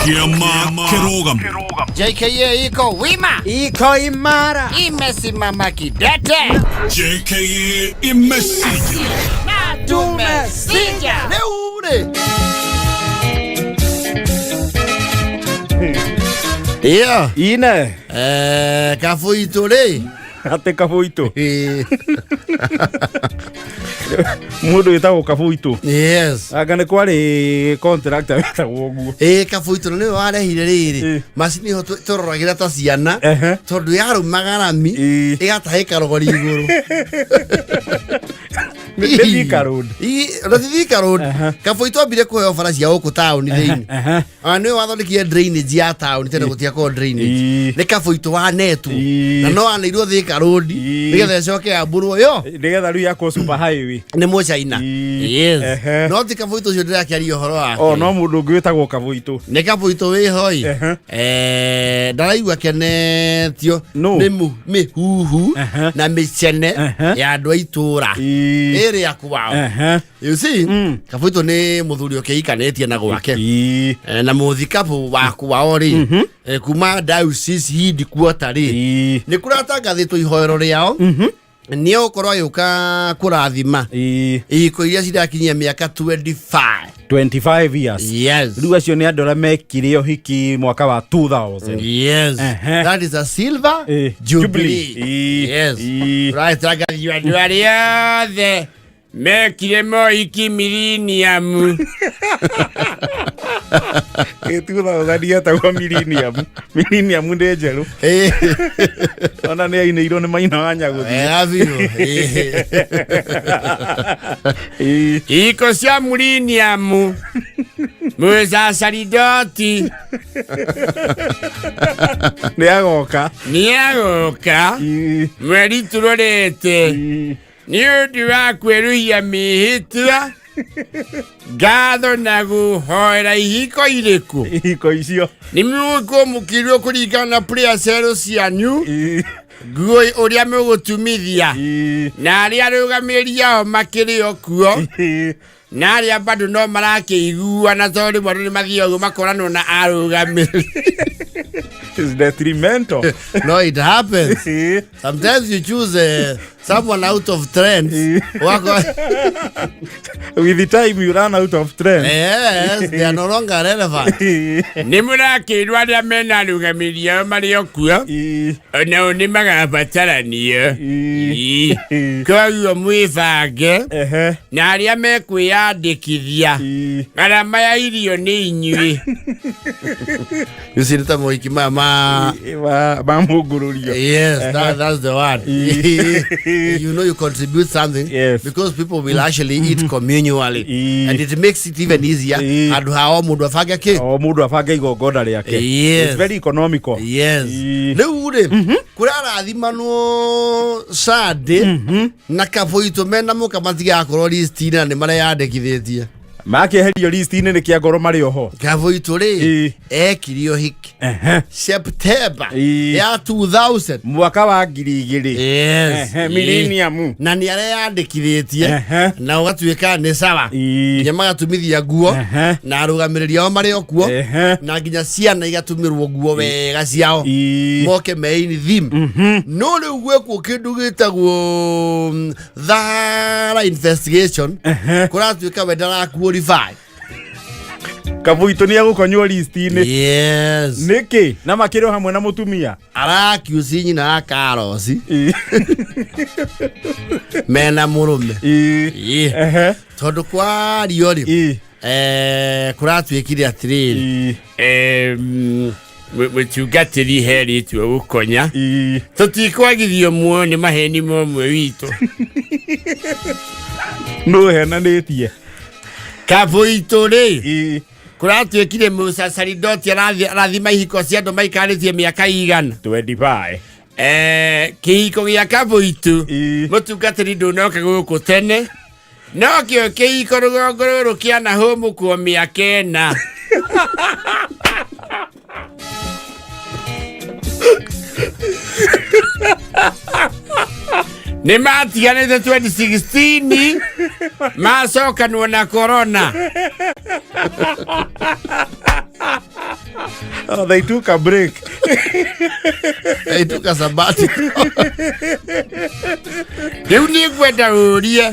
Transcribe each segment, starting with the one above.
Kĩama kĩrũgamu. JKA iko wima, Iko imara. Imesimama kidete. JKA imesija. Na tumesija. Rĩu rĩ Iyo, Ine. Kabũitũ rĩ. Atä kabũitũ. Ĩ, Mũndũ wĩtagwo kabũitũ. Yes. Anga nĩ kwarĩ contractor wĩtagwo ũguo. Ĩ, kabũitũ nĩwe warehire rĩrĩ macini ĩyo tũroragĩra ta ciana tondũ yarũmaga rami ĩgatahĩka rogori igũrũ. Nĩ Thika Road. Na ti Thika Road. Kabũitũ ambire kũheo bara cia gũkũ taũni thĩinĩ. Ona nĩwe wathondekire drainage ya taũni, tene gũtiakorwo drainage. Nĩ kabũitũ wanetwo na no aneirwo Thika Road nĩgetha ĩcoke yambũrwo yo Nĩgetha rĩu yakwo super highway. Nĩ mũchaina. Yes. No ti kabũitũ ũcio ndĩrakĩaria ũhoro wake. O no mũndũ ũngĩ wĩtagwo kabũitũ. Nĩ kabũitũ wĩhoi. Ndaraigua kenetio No. nĩ mĩhuhu na mĩcene ya andũ a itũra ĩrĩa kwao. You see, kabũitũ nĩ mũthuri ũkĩikanĩtie na gwake. Na mũthikabu wa kwao rĩ, kuma diocese hindi kuota rĩ, nĩ kũratangathĩtwo ihoero rĩao nĩ egũkorwo agĩũka kũrathima ihiko iria cirakinyia mĩaka 25. 25 years. Yes. Rĩu acio nĩ andũ arĩa mekire ũhiki mwaka wa 2000. Yes. That is a silver jubilee. Jubilee. Yes. Right, tangathio andũ arĩa othe mekire mohiki millennium. Ĩ, 2000 yetagwo millennium. Millennium nĩ njerũ. Ona nĩ ainĩirwo nĩ Maina wa Nyagũthiĩ. Wega biũ. Ihiko cia millennium, mũcacaridoti Nĩ agoka. Nĩ agoka mweri tũrorete nĩ ũndũ wa kwĩruhia mĩhĩtwa, ngatho na gũhoera ihiko irĩkũ. Ihiko icio. Nĩ mũkũmũkĩrwo kũringana na prayer cell cianyu, nguo ũrĩa mũgũtumithia na arĩa arũgamĩrĩri ao makĩrĩ o kuo na arĩa bado no marakĩiguana tondũ rĩmwe andũ nĩ mathiaga ũguo makoranwo na arũgamĩrĩri. It's detrimental. No, it happens. Sometimes you choose someone out of trends. Wako, With the time you run out of trend. Yes, they are no longer relevant. Nĩ mũrakĩrwo arĩa mena arũgamĩrĩri ao marĩ o kuo onao nĩ magabatarania. Koguo mwĩbange na arĩa mekwĩyandĩkithia, garama ya irio nĩ inyuĩ. You see, nĩ mohiki maya ma Ma mũngũrũrio. Yes, that's the one. You know you contribute something because people will actually eat communally and it makes it even easier. Andũ ha o mũndũ abange kĩ? O mũndũ abange igongona rĩake. It's very economical. Yes. Rĩu rĩ, kũrarathimanwo Sunday na kabũitũ mena mũka matigakorwo list-inĩ na nĩ mareyandĩkithĩtie. Makĩeherio list-inĩ nĩ kĩangoro marĩ oho. Kabũitũ rĩ, ekire ũhiki September ya 2000. Mwaka wa 2000. Yes. Millennium. Na nĩ areyandĩkithĩtie na ũgatuĩka nĩ sawa, nginya magatumithia nguo na arũgamĩrĩri ao marĩ o kuo na nginya ciana igatumĩrwo nguo wega ciao moke main theme. No rĩu gwĩkwo kĩndũ gĩtagwo thara investigation, kũratuĩka we ndara qualify. Kabũitũ nĩ egũkonywo list-inĩ. Yes. Nĩkĩ na makĩrĩ o hamwe na mũtumia? Arakiuci nyina wa Karoci mena mũrũme. Ĩ. Tondũ kwario rĩ, kũratuĩkire atĩrĩrĩ, Mũtungatĩri herĩtwo gũkonya tũtikwagithio muoyo nĩ maheni momwe witũ. Nũ henanĩtie? Kabũitũ rĩ, kũratuĩkire mũcacaridoti arathima ihiko cia andũ maikarĩtie mĩaka igana. 25. Kĩhiko gĩa kabũitũ, mũtungatĩri ndũnoka gũkũ tene, no kĩo kĩhiko rũgongo rũrũ kĩanahũmũkwo mĩaka 4. Nĩ matiganĩte 2016 macokanwo na corona. Oh, they took a break. They took a sabbatical. Rĩu nĩ ngwenda ũrie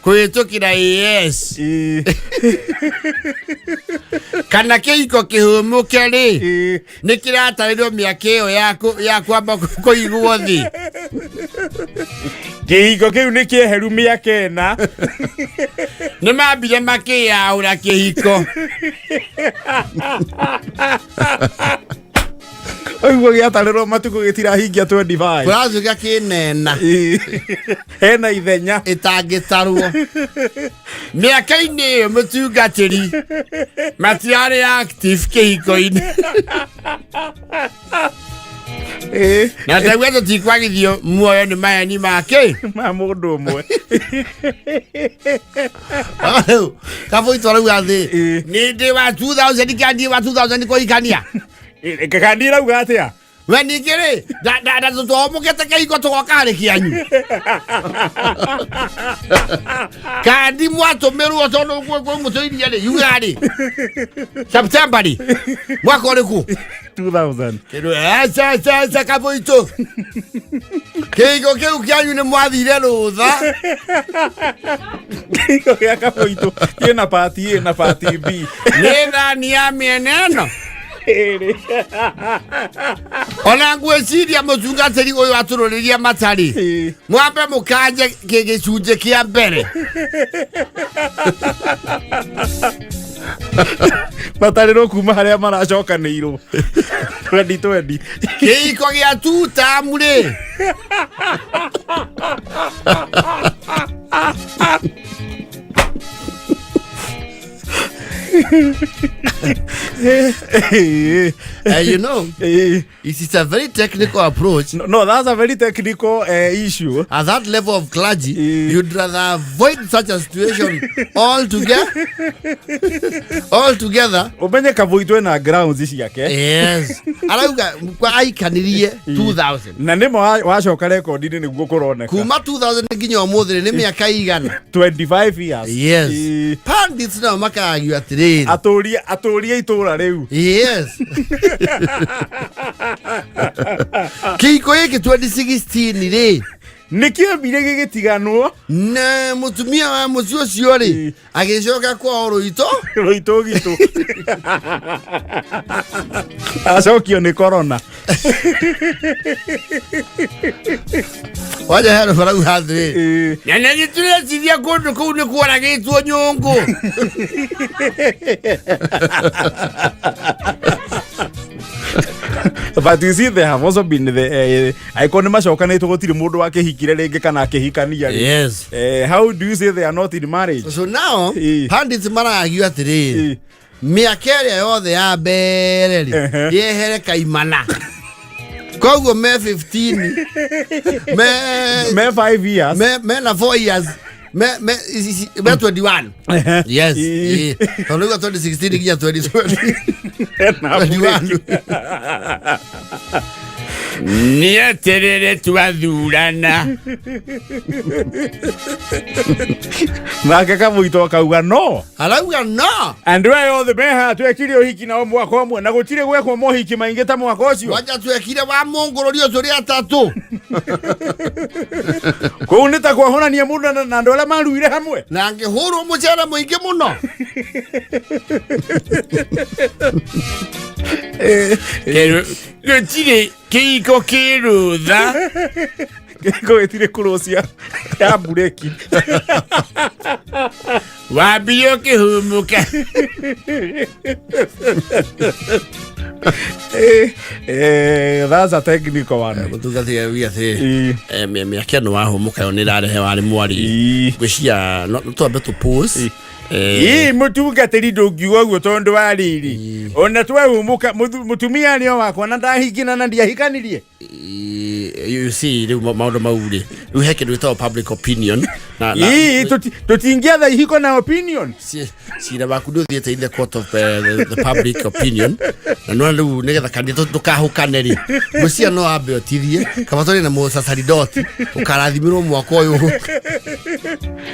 kũhĩtũkĩra AS kana kĩhiko kĩhũmũke rĩ nĩ kĩratarĩrio mĩaka ĩyo ya kwamba kũigwo thĩ. Kĩhiko kĩu nĩ kĩeheru mĩaka 4. Nĩ mambire makĩyaũra kĩhiko. Ũguo gĩatarĩrwo matukũ gĩtirahingia 25. Kũracuka kĩnena. Hena ithenya. Ĩtangĩtarwo. Mĩaka-inĩ ĩyo mũtungatĩri matiarĩ active kĩhiko-inĩ. Na taguo tũtikwagithio muoyo nĩ maheni make. Ma mũndũ ũmwe. Rĩu kabũitũ arauga thĩ. Nĩ ndĩ wa 2000 kĩa wa 2000 kũhikania. Kandi irauga atĩa? We ningĩ rĩ, nda tũhomũkĩte kĩhiko tũgoka harĩ kĩanyu. Kandi mwatũmĩrwo tondũ kwĩ mũtũiria rĩ, yuga rĩ. September rĩ. Mwaka ũrĩkũ? 2000. Kĩndũ aca kabũitũ. Kĩhiko kĩu kĩanyu nĩ mwathire rũtha. Kĩhiko gĩa kabũitũ kĩna part A na part B. Nĩ thani ya mĩena ĩno. Ona ngwĩciria mũtungatĩri ũyũ atũrũrĩria matarĩ. Mwambe mũkanje gĩcunjĩ kĩa mbere. Matarĩrwo kuma harĩa maracokanĩirwo. 2020. Kĩhiko gĩa tutamu rĩ. You know, it is a very technical approach. No, that's a very technical issue. At that level of clergy, you'd rather avoid such a situation altogether. Altogether. Umenye kabũitũ ena grounds ciake. Yes. Arauga kwa aikanirie 2000. Na nĩmo wacoka rekondi-inĩ nĩguo kũroneka. Kuma 2000 nginya ũmũthĩ nĩ mĩaka igana. 25 years. Yes. Pandits nao makaragio atĩrĩrĩ. Atũrie itũra rĩu. Yes. Kĩhiko gĩkĩ 2016 rĩ. Nĩ kĩambire gĩgĩtiganwo. Na mũtumia wa mũciĩ ũcio rĩ, agĩcoka kwao rũitũ. Rũitũ gitũ. Acokio nĩ corona. Waja hero barauga atĩrĩ. Na nĩ tũreciria kũndũ kũu nĩ kworagĩtwo nyũngũ. But you see, there have also been the icon macokanĩtwo gũtirĩ mũndũ wakĩhikire rĩngĩ kana akĩhikania. Yes. How do you say they are not in marriage? So now, pandits maragio atĩrĩrĩ. Mĩaka ĩrĩa yothe ya mbere rĩ, yehere kaimana. Koguo me 15, me 5 years, me na 4 years, me 21. Yes. Tondũ rĩu 2016 nginya 2020. 21. Nĩ atĩrĩrĩ twathurana. Nake kabũitũ akauga no. Arauga no. Andũ aya othe me haha twekire ũhiki nao mwaka ũmwe na gũtirĩ gwekwo mohiki maingĩ ta mwaka ũcio. Wanja twekire wa mũngũrũri ũcio rĩa atatũ. Kũu nĩ ta kwahũrania mũndũ na andũ arĩa maruire hamwe. Na ngĩhũrwo mũcere mũingĩ mũno. Gũtirĩ kĩhiko kĩ rũtha. Kĩhiko gĩtirĩ kũrũcia ya mbureki. Wambire ũkĩhũmũka. That's a technical one. Mũtungatĩri auga atĩrĩ, mĩaka ĩno wahũmũka yo nĩ ĩrarehe warĩ mwari. Ngwĩciria no twambe tũ pause. Ĩ mũtungatĩri ndũngiuga ũguo tondũ wa rĩrĩ. Ona twahũmũka mũtumia nĩ o wakwa na ndahikina na ndiahikanirie. You see rĩu maũndũ mau rĩ, rĩu he kĩndũ gĩtagwo public opinion. Tũtingĩetha ihiko na opinion. Cira waku ndũthiĩte in the court of the public opinion. Na no rĩu nĩgetha kanitha ndũkahũkane rĩ, ngwĩciria no ambe ũtithie, kaba tũrĩ na mũsasaridoti ũkarathimĩrwo mwaka ũyũ.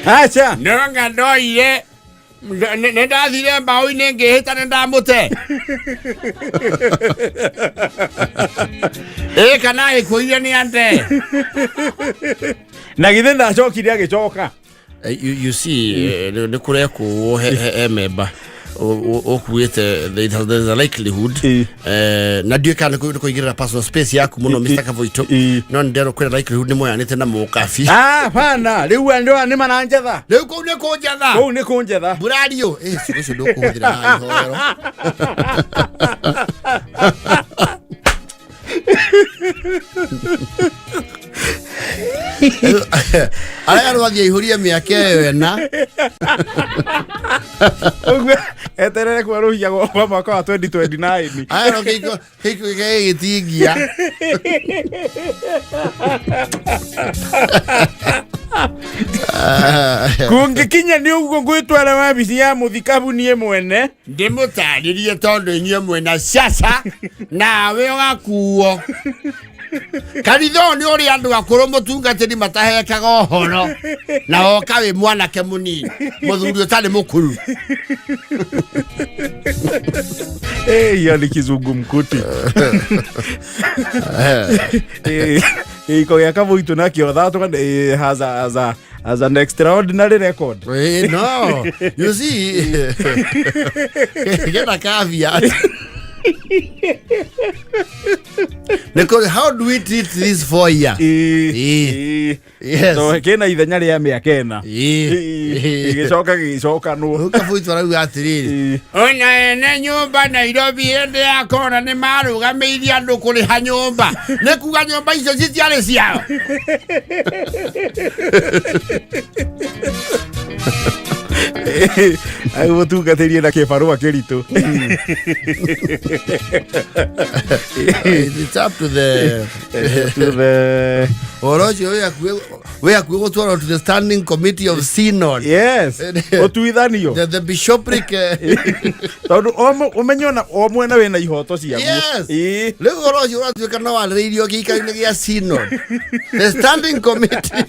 Acha. No nga ndoire Nĩ ndathire mbaũ-inĩ ngĩhĩta nĩ ndamũte. Ĩ kana agĩkũire nĩ ande. Na githĩ ndacokire agĩcoka. You see, nĩ kũrekwo he memba ũkuĩte there's a likelihood na ndiũĩ kana nĩ kũingĩrĩra personal space yaku mũno Mr. Kavoito, no nĩ nderwo kwĩna likelihood nĩ moyanĩte na mũkabi. Ah, bana rĩu andũ aya nĩ maranjetha. Rĩu kũu nĩ kũnjetha. Kũu nĩ kũnjetha. Burario ciugo icio ndũkũhũthĩra haha ihorero. Arĩa rwathiĩ aihũrie mĩaka ĩyo ĩna. Ũguo eterere kwerũhia kwa mwaka wa 2029. Arĩa kĩiko kĩiko gĩgĩtingia. Kũngĩkinya nĩ ũguo ngwĩtwara wabici ya mũthikabu niĩ mwene. Ndĩmũtarĩrie tondũ inyuĩ mwĩna caca nawe ũgakuo kanitha ũyũ nĩ ũrĩa andũ akũrũ mũtungatĩri matahekaga ũhoro na woka wĩ mwanake mũnini mũthuri ũtarĩ mũkũru. Eh, hiyo ni kizungumkuti. Gĩiko gĩa Kabuitũ nakĩo that one has an extraordinary record. No, you see, get a caveat. Because how do we treat this 4 year? Yes. So kĩna ithenya rĩa mĩaka 4. Gĩgĩcoka gĩgĩcokanwo. Kabuitũ arauga atĩrĩrĩ, ona ene nyũmba Nairobi hĩndĩ ya kona nĩ marũgamĩirie andũ kũrĩha nyũmba, nĩ kuga nyũmba icio citiarĩ ciao. Agũtungatĩrie na kĩbarũa kĩritũ. It's up to the To the ũhoro ũcio wĩ hakuhĩ gũtwarwo to the standing committee of synod. Yes, ũtuithanio. The bishopric. Tondũ ũmenye ona o mwena wĩna ihoto ciaguo. Yes. Rĩu ũhoro ũcio ũratuĩka no warĩrĩirio gĩikaro-inĩ gĩa synod, the standing committee.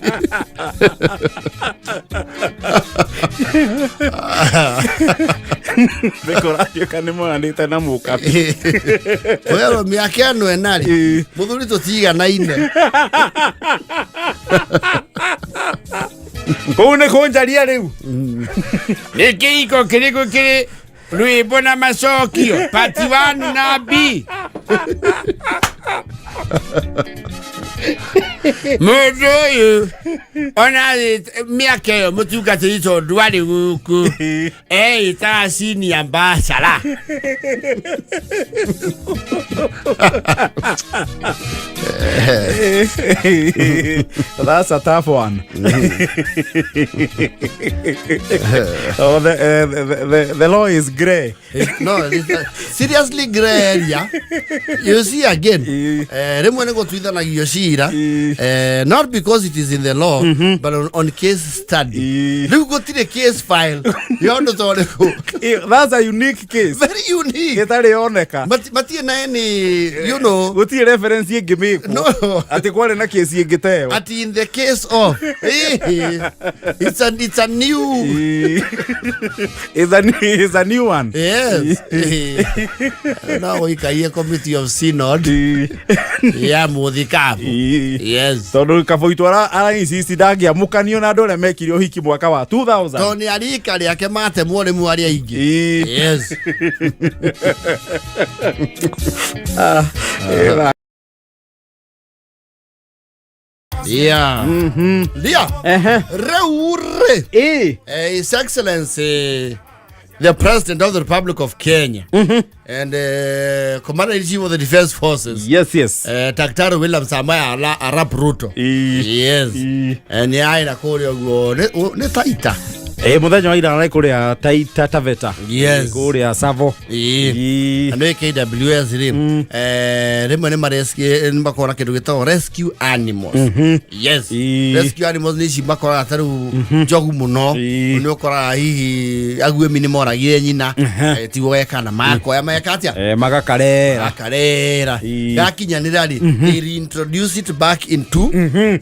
Nĩ kũratuĩka nĩ monanĩte na mũkabi. Werwo mĩaka ĩno ĩna rĩ, mũthuri tũtiganaine. Kũu nĩ kũnjaria rĩu. Nĩ kĩhiko kĩrĩkũ kĩrĩ rwĩmbo na macokio part 1 na B? Mũndũ ũyũ ona mĩaka ĩyo mũtungatĩri tondũ arĩ gũkũ eĩtaga senior ambassador. That's a tough one. Oh, the law is grey. No, it's a seriously grey area. You see again, rĩmwe nĩ gũtuithanagio cira, not because it is in the law, but on case study. Rĩu gũtirĩ case file ya ũndũ ta ũrĩkũ. That's a unique case. Very unique. Gĩtarĩ oneka. Matirĩ na any Gũtirĩ reference ĩngĩ mĩkwo. No. Atĩ kwarĩ na kesi ĩngĩ ta ĩyo. At in the case of it's a new It's a new one. Yes, no gũikarie committee of synod ya mũthikabu. Yes. Tondũ Kaboitũ ara insist ndangĩamũkanio na andũ arĩa mekire ũhiki mwaka wa 2000. Tondũ nĩ arika rĩake matemwo rĩmwe arĩa aingĩ. Yes. Yeah. Ndio. Rĩu rĩ, His Excellency the President of the Republic of Kenya and Commander in Chief of the Defense Forces, Daktari William Samoei Arap Ruto. Yes. Nĩ aira kũrĩa ũguo nĩ Taita. Mũthenya wa ira ararĩ kũrĩa Taita Taveta. Yes. Kũrĩa Savo. Na nĩ KWS rĩ, rĩmwe nĩ makoragwo na kĩndũ gĩtagwo rescue animals. Yes. Rescue animals nĩ ici makoraga ta rĩu njogu mũno. Nĩ ũkoraga hihi aguĩmi nĩ moragire nyina, tiguo gekana makoya meka atĩa? Magakarera. Akarera. Gakinyanĩra rĩ, they reintroduce it back into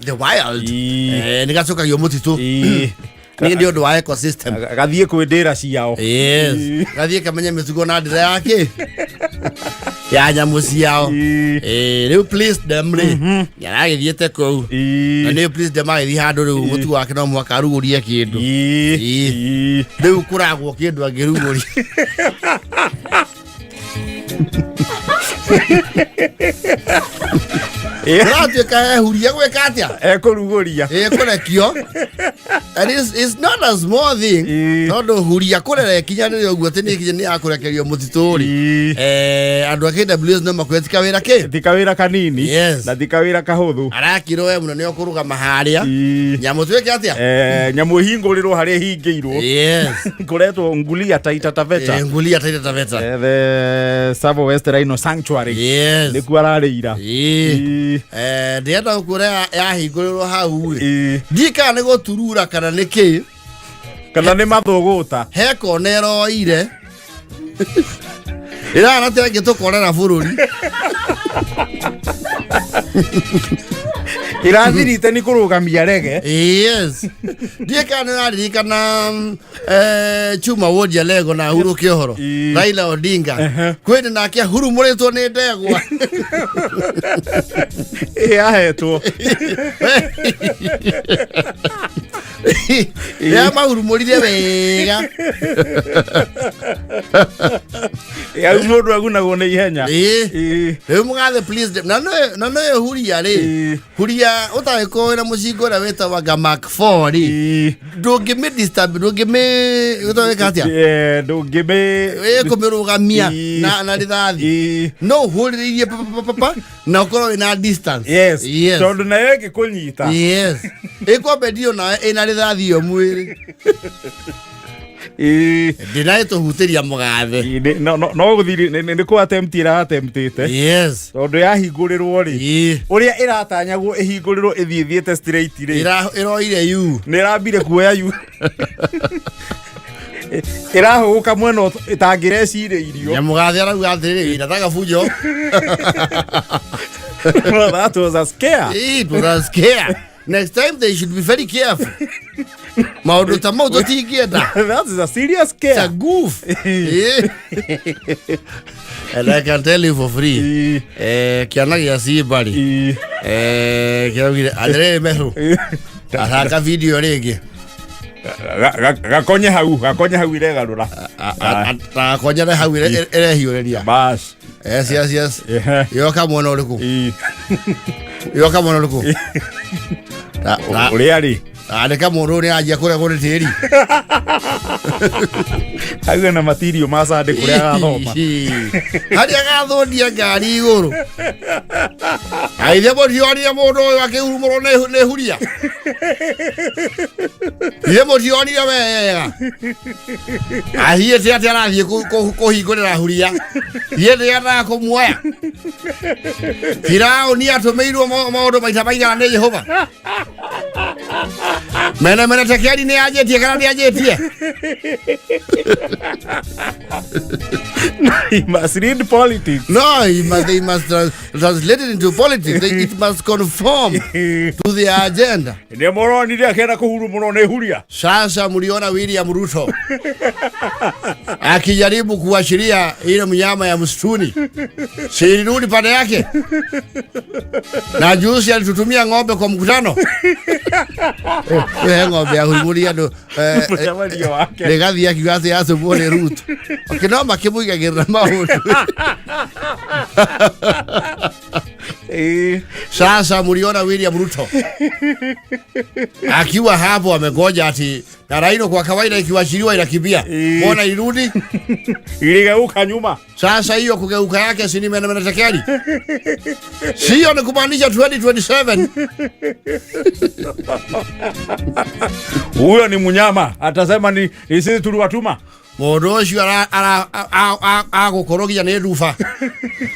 the wild. Nĩ gacokagio mũtitũ. Nĩ ũndũ wa ecosystem. Gathiĩ kwĩ ndĩra ciao. Yes, gathiĩ kamenye mĩtugo na ndĩra yake ya nyamũ ciao. Eh, rĩu please them rĩ, nĩaragĩthiĩte kũu na nĩ please them agĩthiĩ handũ rĩu mũtugo wake no mũhaka arugũrie kĩndũ. Rĩu kũragwo kĩndũ angĩrugũria. Kũratuĩka ehuria gwĩka atĩa? Ekũrugũria. Ĩkũrekio, and it's not a small thing, tondũ huria kũrera ĩkinyanĩre ũguo atĩ nĩ nĩ yakũrekerio mũtitũ rĩ, andũ a KWS no makwĩre ti kawĩra kĩ. Ti kawĩra kanini. Yes. Na ti kawĩra kahũthũ. Arakirwo we mũno nĩ ũkũrũgama harĩa nyamũ twĩke atĩa? Nyamũ ĩhingũrĩrwo harĩa ĩhingĩirwo. Kũretwo Ngulia Taita Taveta. Ngulia Taita Taveta. The Tsavo West Rhino Sanctuary. Nĩkuo ararĩira. Ndĩrenda gũkuona yahingũrĩrwo hau rĩ, ndiĩ kana nĩ gũturura kana nĩ kĩ. Kana nĩ mathũgũta. He kona ĩroire ĩrahana ta ĩngĩtũkorera bũrũri. Irathirite nĩ kũrũgamia rege. Yes, ndiĩ kana nĩ ũraririkana Chuma Wodia Lego na Uhuru Kĩohoro Raila Odinga kwĩndĩ nake ahurumũrĩtwo nĩ ndegwa. Ĩ ahetwo. Ya mahurumũrire wega. Au mũndũ agunagwo nĩ ihenya. Rĩu mũgathe please na no huria rĩ, huria ũtagĩkorwo wĩna mũcinga ũrĩa wĩtagwo Mark 4 rĩ, ndũngĩmĩ disturb, ndũngĩmĩ ũtagĩka atĩa? Ndũngĩmĩ ĩkũmĩrũgamia na rithathi, no ũhũrĩrĩirie pa na ũkorwo wĩna distance. Yes. Yes. Tondũ nayo ĩngĩkũnyita. Yes, ĩkwambe nawe ĩna rithathi ĩyo mwĩrĩ. Ndĩnagĩtũhutĩria mũgathe. No gũthiri nĩ kũ attempt ĩra-attemptĩte. Yes. Tondũ yahingũrĩrwo rĩ, ũrĩa ĩratanyagwo ĩhingũrĩrwo ĩthiĩ thiĩte straight rĩ, ĩroire yu. Nĩ ĩrambire kuoya yu, ĩrahũgũka mwena ĩtangĩrecirĩirio. Na mũgathe arauga atĩrĩrĩ, inataka fujo. Well, that was a scare. It was a scare. Next time they should be very careful. Maũndũ ta mau tũtingĩenda. That is a serious scare. It's a goof. And I can tell you for free. Kĩana gĩa Simba rĩ, kĩraugire atĩrĩrĩ, Meru athaka video rĩngĩ. Gakonye hau, gakonye hau iregarũra. Gakonyere hau ĩrehiũrĩria. Bas. Yes. Yoka mwena ũrĩkũ? Yoka mwena ũrĩkũ? Ũrĩa rĩ. Andĩka mũndũ ũrĩa anjia kũregwo nĩ tĩri. Hau ena matirio ma Sunday kũrĩa agathoma. Harĩa agathũndia ngari igũrũ. Aithe mũtionire mũndũ ũyũ akĩhurumũrwo nĩ huria. Ithe mũtionire wega. Ahiĩte atĩ arathiĩ kũhingũrĩra huria. Ithe ndĩendaga kũmuoya. Firaũni atũmĩirwo maũndũ maita maigana nĩ Jehova. Mene mene tekeri nĩ anjĩtie kana nĩ anjĩtie? He must read politics. No, they must translate it into politics. It must conform to their agenda. Nĩ mũronire akĩenda kũhurumũrwo nĩ huria. Sasa mliona William Ruto akijaribu kuashiria ile mnyama ya msituni, si ilirudi pande yake? Na juzi alitutumia ng'ombe kwa mkutano. Ng'ombe ya hurumuria andũ Mũcemanio wake. Rĩgathiĩ akiuga atĩ yatũmwo nĩ Ruto. Okĩno makĩmũigagĩrĩra maũndũ. Sasa mliona William Ruto akiwa hapo amegoja ati na Raila kwa kawaida ikiwachiliwa inakimbia. Mbona irudi? Iligeuka nyuma. Sasa hiyo kugeuka yake si ni mene mene tekeli? Sio ni kumaanisha 2027. Huyo ni mnyama, atasema ni sisi tuliwatuma. Mũndũ ũcio agũkorwo nginya nĩ nduba.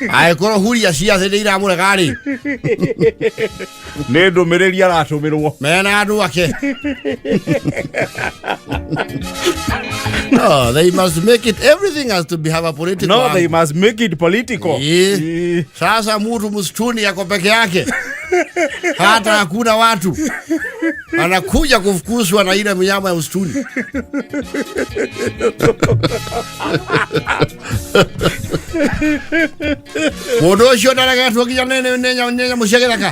Angĩkorwo huria cia thĩ nĩ iramũrega rĩ. Nĩ ndũmĩrĩri aratũmĩrwo. Mena andũ ake. No, they must make it, everything has to be have a political No, they angle. must make it political. Sasa mtu msituni yako peke yake. Hata hakuna watu anakuja kufukuzwa na ile mnyama ya msituni. Mũndũ ũcio ndaregetwo nginya nĩ nyamũ cia gĩthaka.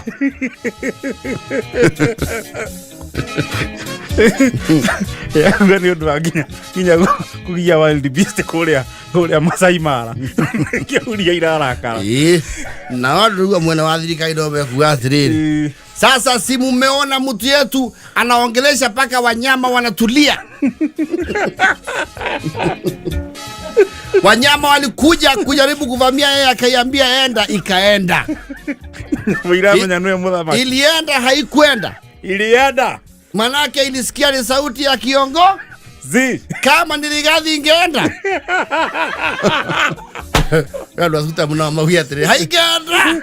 Yakuga nĩ ũndũ wa nginya kũgia wild beast kũrĩa Masai Mara. Kĩhuria irarakara. Ĩĩ. Na andũ rĩu mwena wa thirikari no mekuga atĩrĩrĩ, sasa si mumeona mtu yetu anaongelesha mpaka wanyama wanatulia. Wanyama walikuja kujaribu kuvamia yeye, akaiambia enda, ikaenda. Mũiramenya nĩwe mũthamaki. Ilienda, haikwenda. Ilienda. Manake ilisikia ni sauti ya kiongo Zi. Kama ni Rigathi ingeenda. Andũ acu ta mũno mauge atĩrĩ haingĩenda.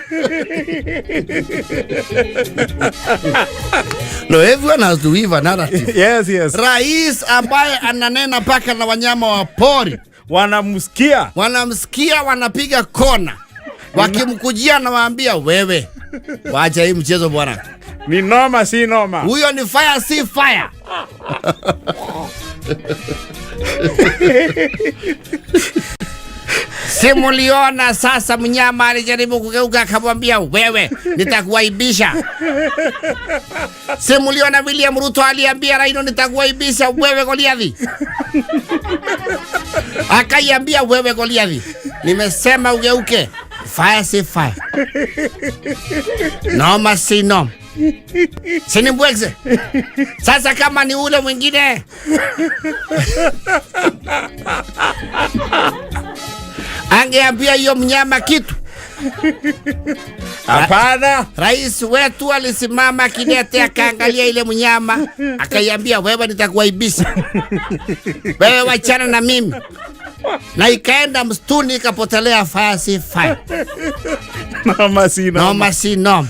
No, everyone has to weave a narrative. Yes. Rais ambaye ananena paka na wanyama wa pori wanamsikia, wanamsikia, wanapiga kona, wakimkujia nawaambia wewe, wacha hii mchezo bwana. Ni noma si noma. Huyo ni fire si fire. Simuliona sasa, mnyama alijaribu kugeuka akamwambia wewe, nitakuaibisha. Simuliona William Ruto aliambia Raila, nitakuaibisha wewe Goliathi. Akaiambia wewe Goliathi, nimesema ugeuke. Fire si fire. Noma si noma. Sini mbwekse. Sasa kama ni ule mwingine angeambia hiyo mnyama kitu. Hapana. Rais wetu alisimama kidete akaangalia ile mnyama akaiambia wewe, nitakuaibisha. Wewe wachana na mimi. Na ikaenda msituni ikapotelea fire si fire. Noma si noma. Noma si noma.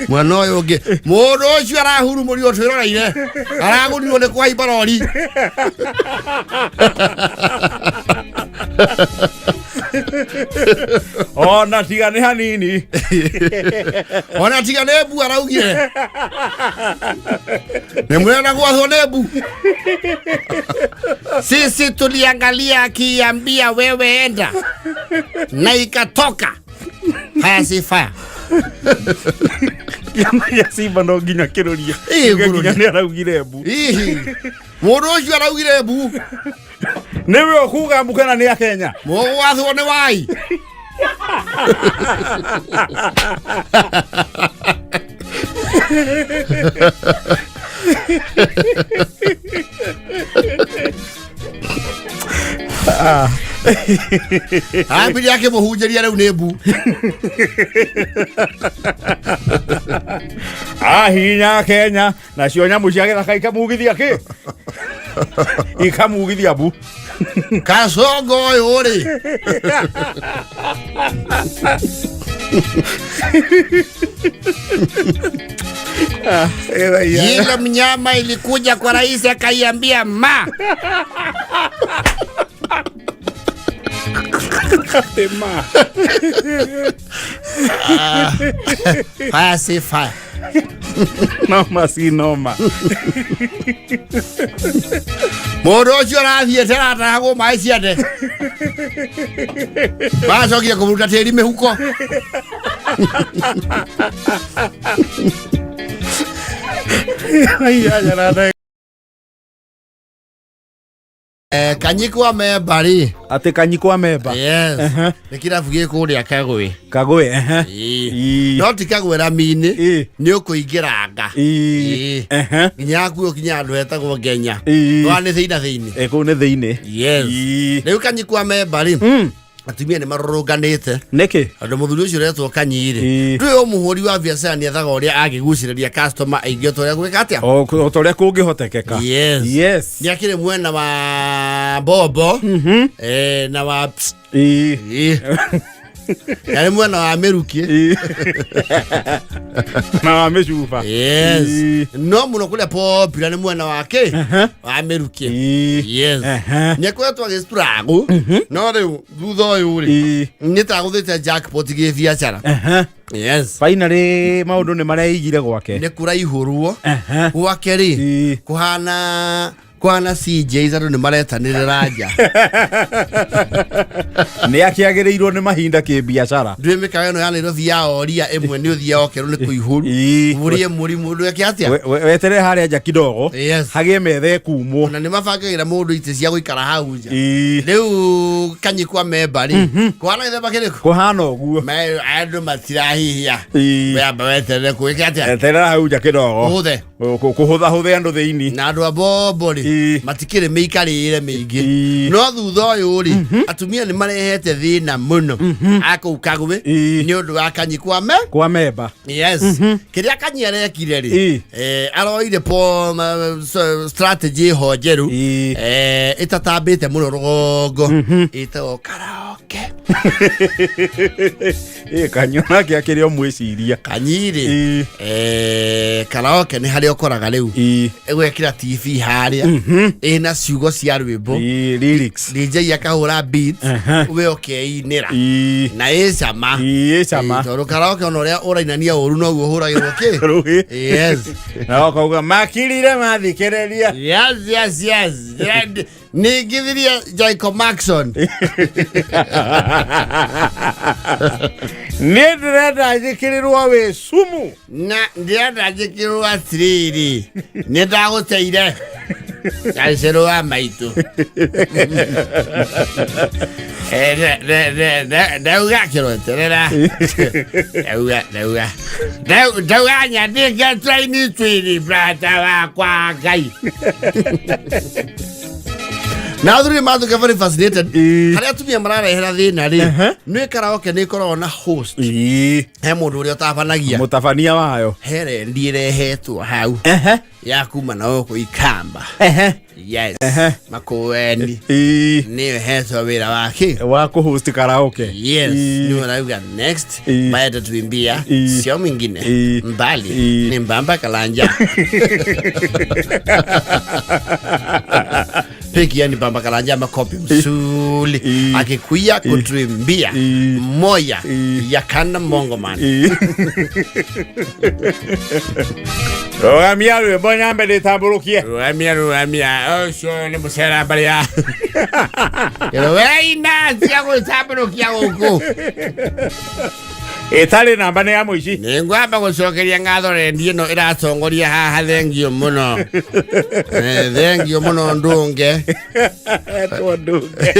Mwana ũyũ ũngĩ, mũndũ ũcio arahurumũrio twĩroreire, aragũrirwo nĩ kũhaimba rori. Ona tiga nĩ hanini. Ona tiga nĩ mbu araugire. Nĩ mwena gwathwo nĩ mbu. Sisi tuliangalia akiambia wewe enda, na ikatoka. Haya si fire. Kĩama gĩa Simba no nginya kĩrũrie. Ĩĩ, Nginya ngũrũrie. nĩ araugire mbu. Hihi. Mũndũ ũcio araugire mbu. Nĩwe ũkuga mbu kana nĩ a Kenya? Mũgwathwo nĩ wai. Ambirie akĩmũhunjĩria rĩu nĩ mbu. Ahinya Kenya nacio nyamũ cia gĩthaka ikamugithia kĩ? Ikamugithia mbu. Kasongo ũyũ rĩ. Ile mnyama ilikuja kwa rais akaiambia ma. Ma. Fire si fire. Noma si noma. Mũndũ ũcio arathiĩte aratahagwo maĩ ciande. Macokire kũmuruta tĩri mĩhuko. Kanyikwa memba rĩ. Atĩ kanyikwa memba. Yes. Nĩ kĩrabu gĩ kũrĩa Kagwe. Kagwe, Ĩĩ. Ĩĩ. No ti Kagwe rami-inĩ, Ĩĩ. nĩ ũkũingĩranga. Ĩĩ. Ĩĩ. Nginya hakuhĩ ũkinye handũ hetagwo Ngenya. Ĩĩ. Ndwara nĩ thĩina thĩinĩ. Ĩ, kũu nĩ thĩinĩ. Yes. Ĩĩ. Rĩu kanyikwa memba rĩ, atumia nĩ marũrũnganĩte. Nĩkĩ? Tondũ mũthuri ũcio ũretwo Kanyi rĩ, Ĩĩ. ndũĩ mũhũri wa biacara nĩethaga ũrĩa angĩgucĩrĩria customer aingĩ o ta ũrĩa gwĩka atĩa? O ta ũrĩa kũngĩhotekeka. Yes. Yes. Nĩ akĩrĩ mwena wa Bobo, na wa Ĩĩ. Ĩĩ. Yarĩ mwena wa mĩrukĩ. Na wa mĩcuba. Yes. Ĩĩ. No mũno kũrĩa popular nĩ mwena wa kĩ? Wa mĩrukĩ. Ĩĩ. Yes. Ehe. Nĩ akoretwo agĩstruggle no rĩu thutha ũyũ rĩ Ĩĩ. nĩ tagũthĩte jackpot gĩbiacara. Ehe. Yes. Finally maũndũ nĩ mareigire gwake. Nĩ kũraihũrwo Ehe. gwake rĩ Ĩĩ. kũhana kũhana CJs andũ nĩ maretanĩrĩra nja. Nĩ akĩagĩrĩirwo nĩ mahinda kĩbiacara. Ndũĩ mĩkawa ĩno ya Nairobi ya oria ĩmwe nĩ ũthiaga ũkerwo nĩ kũihũru. Ĩĩ. Ũrie mũrimũ ndweke atĩa? Weterere harĩa nja kidogo. Yes. Hagĩe metha ĩkumwo. Ona nĩ mabangagĩra mũndũ itĩ cia gũikara hau nja. Ĩĩ. Rĩu kanyi kwa memba rĩ kũhana gĩthemba kĩrĩkũ? Kũhana ũguo. Andũ matirahihia. Ĩĩ. Wamba weterere kũĩke atĩa? Eterera hau nja kidogo. Kũhũthe. Kũhũthahũthe andũ thĩinĩ. Na andũ a bombo rĩ Ĩĩ. matikĩrĩ mĩikarĩre mĩingĩ. Ĩĩ. No thutha ũyũ rĩ atumia nĩ marehete thĩna mũno a kũu Kagwe Ĩĩ. nĩ ũndũ wa kanyi kwa me Kwa memba. Yes. Kĩrĩa kanyi arekire rĩ Ĩĩ. aroire po strategy ho njerũ Ĩĩ. ĩtatambĩte mũno rũgongo ĩtagwo karaoke. Ĩĩ kanyi onake akĩrĩ o mwĩciria. Kanyi rĩ Ĩĩ. karaoke nĩ harĩa ũkoraga rĩu Ĩĩ. ĩgwekĩra TV harĩa ĩna ciugo cia rwĩmbo. Ĩĩ, lyrics. DJ akahũra beat Aha. we ũkeinĩra Ĩĩ. na ĩ cama. Ĩĩ cama. Ĩĩ, tondũ karaoke ona ũrĩa ũrainania ũru noguo ũhũragĩrwo kĩ. Rũhĩ. Yes. Na ũkauga makirire mathikĩrĩria. Yes, yes, yes. Ningithirie Jacob Maxon. Niĩ ndĩrenda njĩkĩrĩrwo wĩ sumu. Na ndĩrenda njĩkĩrwo atĩrĩrĩ nĩ ndagũteire gacĩrũ wa maitũ. Ndauga kĩroterera ndauga ndauga ndauga nyandĩke traini twĩrĩ brata wakwa Ngai. Na athuri nĩ matuĩka very fascinated Ĩĩ. harĩa atumia mararehera thĩna rĩ Ehe. nĩ karaoke nĩ ĩkoragwo na host Ĩĩ. he mũndũ ũrĩa ũtabanagia Mũtabania wayo. he rendi ĩrehetwo hau Ehe. ya kuma na gũkũ ikamba. Ehe. Yes. Ehe. Makũeni Ĩĩ. nĩyo hetwo wĩra wake. Wa kũhost karaoke. Yes. Ĩĩ. Nĩ ũrauga next Ĩĩ. baada tuimbia Ĩĩ. sio mwingine Ĩĩ. mbali Ĩĩ. ni Mbamba Kalanja. Piki yani Mbamba Kalanja makopi msuli Ĩĩ. akikuya kutuimbia Ĩĩ. moya Ĩĩ. ya kanda mongo man. Ĩĩ. Rũgamia rwĩmbo nyambe ndĩtambũrũkie. Ruamia ruamia ũcio nĩ mũcera mbere ya weina cia gwĩtambũrũkia gũkũ. Ĩtarĩ namba nĩ ya mũici. Nĩ ngwamba gũcokeria ngatho rendi ĩno ĩratongoria haha thengio mũno. Thengio mũno ndũnge. Etwo ndũnge.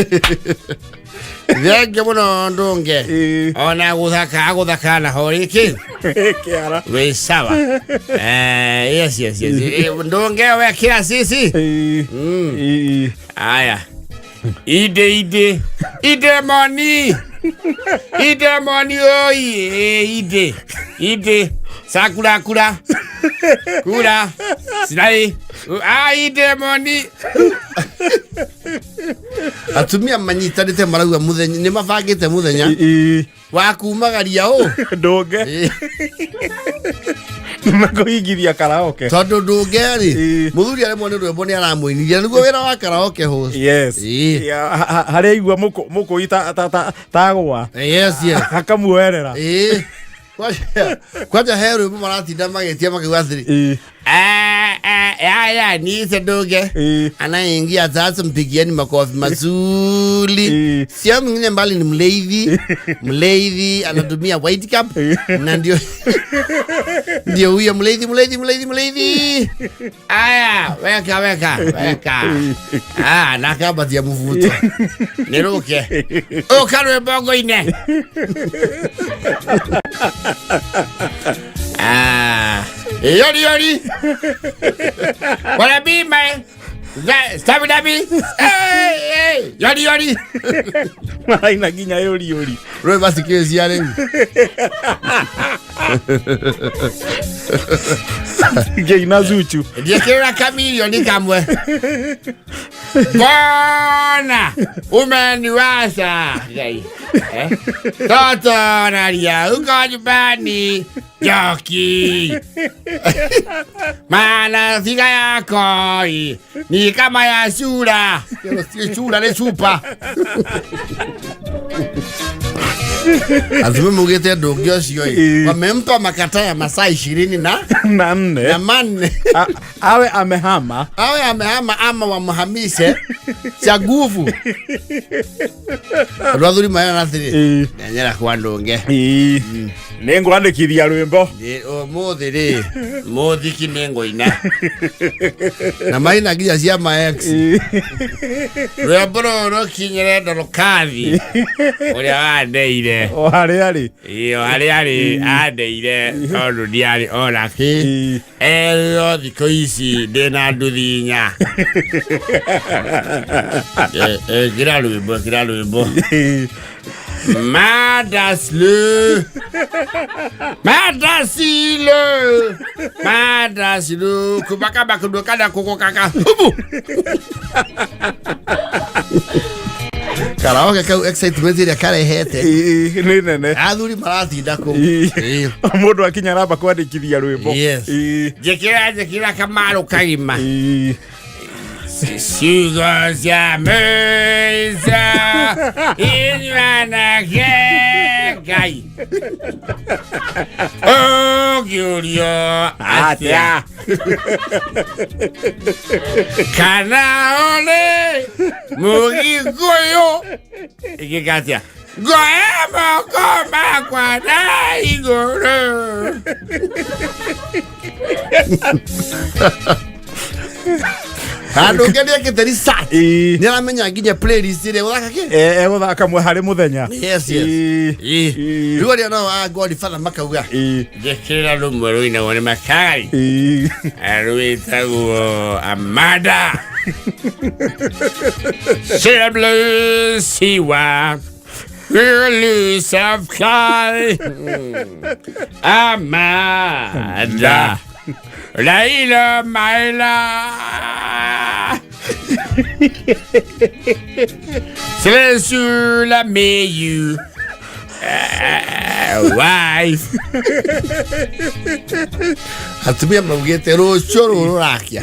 Thengio mũno ndũnge. Ĩĩ. Ona gũthaka gũthaka na horĩkĩ Kĩara. wĩ sawa. Yes, yes, yes. Ndũnge wekĩra sisi. Ĩĩ. Ĩĩ. Aya. Ide ide. Ide moni. Ide moni oi. Ide. Ide. Sakura kura. Kura. Sinai. Ah, ide moni. Atumia manyitanĩte marauga mũthenya nĩ mabangĩte mũthenya Ĩĩ. wa kumagaria ũ Ndũnge. Ĩĩ. Makũhingithia karaoke. Tondũ ndũnge rĩ Ĩĩ. mũthuri aremwo nĩ rwĩmbo nĩ aramũinithia nĩguo wĩra wa karaoke host. Yes. Ĩĩ. Ya, harĩa aigua mũkũi tagwa Yes, yes. akamuoerera. Ĩĩ. Kwanja he rwĩmbo maratinda magĩtia makiuga atĩrĩ Ĩĩ. Aya niite ndũnge. Ĩĩ. Anaingia sasa, mpigieni makofi mazuri. Ĩĩ. Sio mwingine mbali ni mleithi. Mleithi anatumia white cap na ndio ndio huyo mleithi mleithi mleithi mleithi. Aya, weka weka weka. Ah, na akambatia mũbuto Nĩrũke. Ũka rwĩmbo ngũine. Ah, yori yori. Wanna be my Stabi dabi. Hey, hey. Yori yori. Maraina nginya yũri yũri. Rwĩ masikĩcia rĩu. Ngĩina Zuchu. Ndiĩkĩrĩra kamirioni kamwe. Bwana umeniwasha Ngai. Eh? Toto nalia uko nyumbani Joki. Maana figa yako hii ni kama ya sura. Si sura ni chupa. Athime mugite ndungi ucio Ĩ. wamempa makataa ya masaa ishirini na na nne na manne awe amehama awe amehama ama wamhamishe cha nguvu andũ athuri marena atĩrĩ Ĩ. ndenyera kwa ndũnge Ĩ. nĩ ngwandĩkithia rwĩmbo ũmũthĩ rĩ mũthiki nĩ ngũina na maina nginya cia maex Ĩ. rwĩmbo rũrũ rũkinyĩre ndorokathi ũrĩa wandeire o harĩa arĩ ĩyo harĩa arĩ andeire tondũ ndiarĩ ona kĩ Ĩ. erio thikũ ici ndĩna nduthi inya ĩkĩra rwĩmbo ĩkĩra rwĩmbo Ĩ. Madaslu Madasilo Madasilu kubaka bakudukana kukukaka hubu karaoke kau excitement ĩrĩa karehete Ĩ, nĩ nene athuri maratinda kũu Ĩ. Ĩ. mũndũ akinya aramba kwandĩkithia rwĩmbo Yes. Ĩ. njĩkĩra njĩkĩra kamaru kagima Ĩ. ciugo cia mĩico inyuanake ngai ũngĩũrio atĩa kana ũrĩ mũgĩkũyũ ĩgĩka atĩa ngoe moko makwa na igũrũ handå ngä nä ekä te Ĩ. nä aramenya nginya playlist ĩrĩa gũthaka kĩ Egũthaka mwe harĩ mũthenya Yes, yes. Ĩ. Ĩ. Ĩ. Rĩu arĩa nao a Godfather makauga Ĩ. njĩkĩrĩra rũmwe rũinagwo nĩ makari Ĩ. rwĩtagwo Amanda Siwa Release of Kai Amanda Laila Maila C'est sur la meilleure wife atumia maugĩte rũciũ rũrũ rũrakia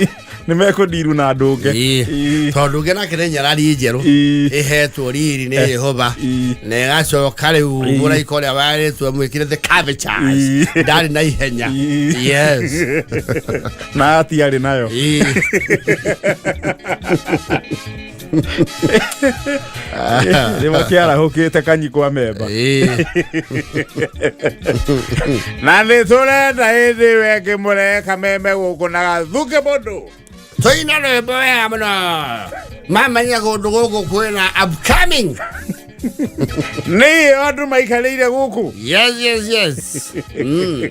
nĩ mekũndiru na ndũnge Ĩ. tondũ ũngĩ nake nĩ nyarari njerũ Ĩ. ĩhetwo riri nĩ Jehova Ĩ. na ĩgacoka rĩu mũraika ũrĩa warĩtwo amwĩkĩre the carvitures Ĩ. ndarĩ na ihenya Ĩ. yes na atiarĩ nayo Ĩ. nĩ makĩarahũkĩte kanyi kwa memba Ĩ. na nĩ tũrenda hĩndĩ ĩyo ĩngĩ mũreka meme gũkũ na gathuke mũndũ tũina rwĩmbo wega mũno mamenya kũndũ gũkũ kwĩna upcoming nĩ andũ maikarĩire gũkũ yes yes yes mm.